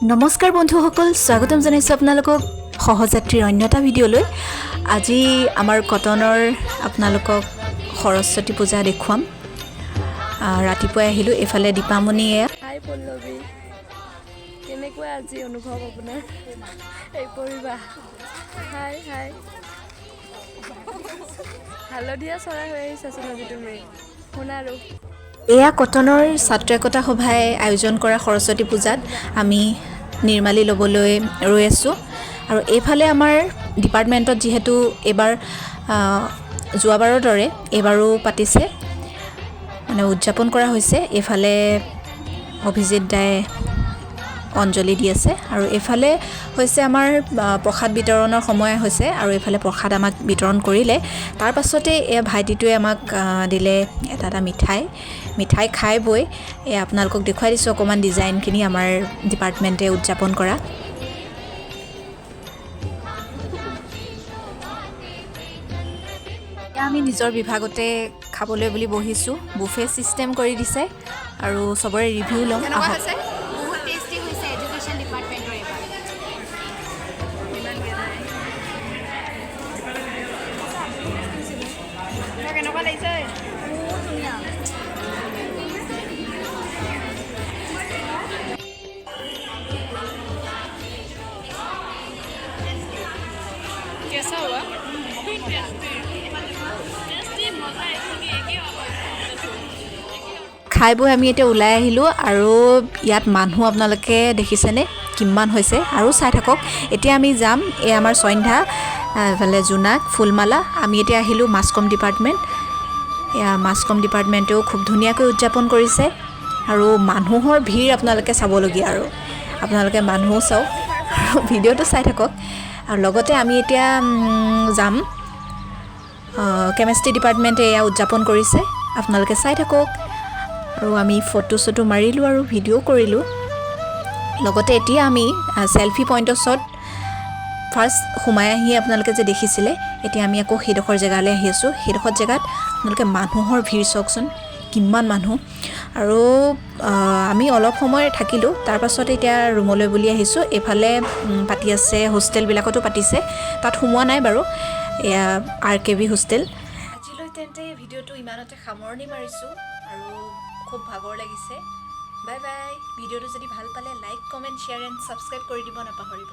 নমস্কাৰ বন্ধুসকল, স্বাগতম জনাইছোঁ আপোনালোকক সহযাত্ৰীৰ অন্য এটা ভিডিঅ'লৈ। আজি আমাৰ কটনৰ আপোনালোকক সৰস্বতী পূজা দেখুৱাম। ৰাতিপুৱাই আহিলোঁ। এইফালে দীপামণিয়ে হাই পল্লৱী, কেনেকুৱা আজি অনুভৱ আপোনাৰ এই পৰিবা? হাই হাই, হালধীয়া চৰাই হৈ আহিছাচোন আজি তুমি সোণাৰু। এয়া কটনৰ ছাত্ৰ একতা সভাই আয়োজন কৰা সৰস্বতী পূজাত আমি নিৰ্মালী ল'বলৈ ৰৈ আছোঁ। আৰু এইফালে আমাৰ ডিপাৰ্টমেণ্টত যিহেতু এইবাৰ যোৱাবাৰৰ দৰে এইবাৰো পাতিছে, মানে উদযাপন কৰা হৈছে। এইফালে অভিজিত দাই অঞ্জলি দি আছে আৰু এইফালে হৈছে আমাৰ প্ৰসাদ বিতৰণৰ সময় হৈছে আৰু এইফালে প্ৰসাদ আমাক বিতৰণ কৰিলে। তাৰ পাছতে এই ভাইটিটোৱে আমাক দিলে এটা এটা মিঠাই। মিঠাই খাই বৈ এই আপোনালোকক দেখুৱাই দিছোঁ অকণমান ডিজাইনখিনি আমাৰ ডিপাৰ্টমেণ্টে উদযাপন কৰা। এতিয়া আমি নিজৰ বিভাগতে খাবলৈ বুলি বহিছোঁ। বুফে ছিষ্টেম কৰি দিছে আৰু চবৰে ৰিভিউ ল'ম আহক। বহুত টেষ্টি হৈছে এডুকেশ্যন ডিপাৰ্টমেণ্টৰ এইবাৰ। কেনেকুৱা লাগিছে? বহুত ধুনীয়া। কেঁচা হোৱা। খাই বৈ আমি এতিয়া ওলাই আহিলোঁ আৰু ইয়াত মানুহ আপোনালোকে দেখিছেনে কিমান হৈছে, আৰু চাই থাকক। এতিয়া আমি যাম, এই আমাৰ সন্ধ্যা, এইফালে জোনাক, ফুলমালা। আমি এতিয়া আহিলোঁ মাছ কম ডিপাৰ্টমেণ্ট। এয়া মাছ কম ডিপাৰ্টমেণ্টেও খুব ধুনীয়াকৈ উদযাপন কৰিছে আৰু মানুহৰ ভিৰ আপোনালোকে চাবলগীয়া। আৰু আপোনালোকে মানুহো চাওক আৰু ভিডিঅ'টো চাই থাকক। আৰু লগতে আমি এতিয়া যাম, কেমেষ্ট্ৰি ডিপাৰ্টমেণ্টে এয়া উদযাপন কৰিছে, আপোনালোকে চাই থাকক। আৰু আমি ফটো চটো মাৰিলোঁ আৰু ভিডিঅ' কৰিলোঁ। লগতে এতিয়া আমি চেলফি পইণ্টৰ ওচৰত ফাৰ্ষ্ট সোমাই আহি আপোনালোকে যে দেখিছিলে, এতিয়া আমি আকৌ সেইডোখৰ জেগালৈ আহি আছোঁ। সেইডোখৰ জেগাত আপোনালোকে মানুহৰ ভিৰ চাওকচোন, কিমান মানুহ। আৰু আমি অলপ সময় থাকিলোঁ, তাৰপাছত এতিয়া ৰুমলৈ বুলি আহিছোঁ। এইফালে পাতি আছে, হোষ্টেলবিলাকতো পাতিছে, তাত সোমোৱা নাই বাৰু। এয়া আৰ কে বি হোষ্টেল। আজিলৈ তেন্তে ভিডিঅ'টো ইমানতে সামৰণি মাৰিছোঁ আৰু খুব ভাগৰ লাগিছে। Bye bye. ভিডিঅ'টো যদি ভাল পালে like, comment, share and subscribe কৰি দিব নাপাহৰিব।